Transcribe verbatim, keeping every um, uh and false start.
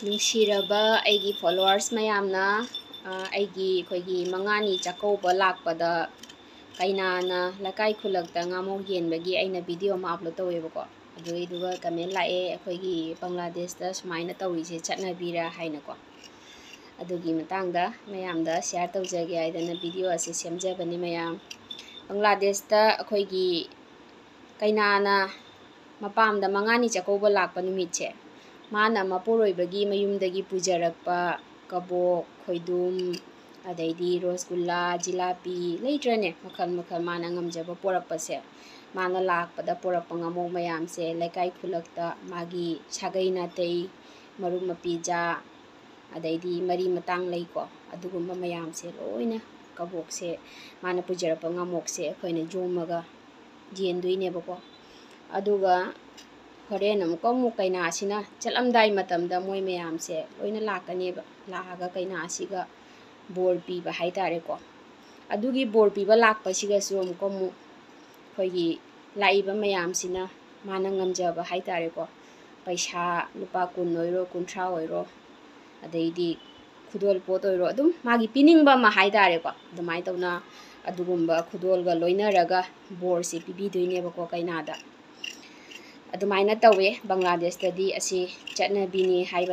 ꯅꯨꯡꯁꯤꯔꯕ ꯑꯩꯒꯤ followers ꯃꯌꯥꯝꯅ, ꯑ, ꯑꯩꯒꯤ, ꯑꯩꯈꯣꯏꯒꯤ ꯃꯉꯥꯅꯤ ꯆꯥꯛꯀꯧꯕ ꯂꯥꯛꯄꯗ ꯀꯩꯅꯥꯅ ꯂꯩꯀꯥꯏ ꯈꯨꯜꯂꯛꯇ ꯉꯥꯃꯣꯛ ꯌꯦꯟꯕꯒꯤ ꯑꯩꯅ video ꯑꯃ upload ꯇꯧꯋꯦꯕꯀꯣ꯫ ꯑꯗꯨꯒꯤꯗꯨꯒ comment ꯂꯥꯛꯑꯦ, "ꯑꯩꯈꯣꯏꯒꯤ ꯕꯪꯒ꯭ꯂꯥꯗꯦꯁꯇ ꯁꯨꯃꯥꯏꯅ ꯇꯧꯔꯤꯁꯦ ꯆꯠꯅꯕꯤꯔꯥ?" ꯍꯥꯏꯅꯀꯣ꯫ ꯑꯗꯨꯒꯤ ꯃꯇꯥꯡꯗ ꯃꯌꯥꯝꯗ share ꯇꯧꯖꯒꯦ ꯍꯥꯏꯗꯅ video ꯑꯁꯤ ꯁꯦꯝꯖꯕꯅꯤ ꯃꯌꯥꯝ꯫ ꯕꯪꯒ꯭ꯂꯥꯗꯦꯁꯇ ꯑꯩꯈꯣꯏꯒꯤ ꯀꯩꯅꯥꯅ ꯃꯄꯥꯝꯗ ꯃꯉꯥꯅꯤ ꯆꯥꯛꯀꯧꯕ ꯂꯥꯛꯄ ꯅꯨꯃꯤꯠꯁꯦ, ꯃꯥꯅ ꯃꯄꯨꯔꯣꯏꯕꯒꯤ ꯃꯌꯨꯝꯗꯒꯤ ꯄꯨꯖꯔꯛꯄ ꯀꯕꯣꯛ, ꯈꯣꯏꯗꯨꯝ, ꯑꯗꯩꯗꯤ ꯔꯣꯁꯒꯨꯜꯂꯥ, ꯖꯤꯂꯥꯄꯤ, ꯂꯩꯇ꯭ꯔꯅꯦ, ꯃꯈꯜ ꯃꯈꯜ ꯃꯥꯅ ꯉꯝꯖꯕ ꯄꯣꯔꯛꯄꯁꯦ, ꯃꯥꯅ ꯂꯥꯛꯄꯗ ꯄꯣꯔꯛꯄ ꯉꯥꯃꯣꯛ ꯃꯌꯥꯝꯁꯦ ꯂꯩꯀꯥꯏ ꯈꯨꯜꯂꯛꯇ ꯃꯥꯒꯤ ꯁꯥꯒꯩ ꯅꯥꯇꯩ, ꯃꯔꯨꯞ ꯃꯄꯤꯖꯥ, ꯑꯗꯩꯗꯤ ꯃꯔꯤ ꯃꯇꯥꯡ ꯂꯩꯀꯣ, ꯑꯗꯨꯒꯨꯝꯕ ꯃꯌꯥꯝꯁꯦ ꯂꯣꯏꯅ ꯀꯕꯣꯛꯁꯦ, ꯃꯥꯅ ꯄꯨꯖꯔꯛꯄ ꯉꯥꯃꯣꯛꯁꯦ ꯑꯩꯈꯣꯏꯅ ꯌꯣꯝꯃꯒ ꯌꯦꯟꯗꯣꯏꯅꯦꯕꯀꯣ꯫ ꯑꯗꯨꯒ ꯍꯣꯔꯦꯟ ꯑꯃꯨꯛꯀ ꯑꯃꯨꯛ ꯀꯩꯅꯥꯁꯤꯅ ꯆꯠꯂꯝꯗꯥꯏ ꯃꯇꯝꯗ ꯃꯣꯏ ꯃꯌꯥꯝꯁꯦ ꯂꯣꯏꯅ ꯂꯥꯛꯀꯅꯦꯕ, ꯂꯥꯛꯑꯒ ꯀꯩꯅꯥꯁꯤꯒ ꯕꯣꯔ ꯄꯤꯕ ꯍꯥꯏꯇꯥꯔꯦꯀꯣ꯫ ꯑꯗꯨꯒꯤ ꯕꯣꯔ ꯄꯤꯕ ꯂꯥꯛꯄꯁꯤꯒꯁꯨ ꯑꯃꯨꯛꯀ ꯑꯃꯨꯛ ꯑꯩꯈꯣꯏꯒꯤ ꯂꯥꯛꯏꯕ ꯃꯌꯥꯝꯁꯤꯅ ꯃꯥꯅ ꯉꯝꯖꯕ ꯍꯥꯏꯇꯥꯔꯦꯀꯣ, ꯄꯩꯁꯥ ꯂꯨꯄꯥ ꯀꯨꯟ ꯑꯣꯏꯔꯣ, ꯀꯨꯟꯊ꯭ꯔꯥ ꯑꯣꯏꯔꯣ, ꯑꯗꯩꯗꯤ ꯈꯨꯗꯣꯜ ꯄꯣꯠ ꯑꯣꯏꯔꯣ, ꯑꯗꯨꯝ ꯃꯥꯒꯤ ꯄꯤꯅꯤꯡꯕ ꯑꯃ ꯍꯥꯏꯇꯥꯔꯦꯀꯣ, ꯑꯗꯨꯃꯥꯏꯅ ꯇꯧꯅ ꯑꯗꯨꯒꯨꯝꯕ ꯈꯨꯗꯣꯜꯒ ꯂꯣꯏꯅꯔꯒ ꯕꯣꯔꯁꯦ ꯄꯤꯕꯤꯗꯣꯏꯅꯦꯕꯀꯣ ꯀꯩꯅꯥꯗ꯫ ꯑꯗꯨꯃꯥꯏꯅ ꯇꯧꯋꯦ ꯕꯪꯒ꯭ꯂꯥꯗꯦꯁꯇꯗꯤ, ꯑꯁꯤ ꯆꯠꯅꯕꯤꯅꯤ ꯍꯥꯏꯕ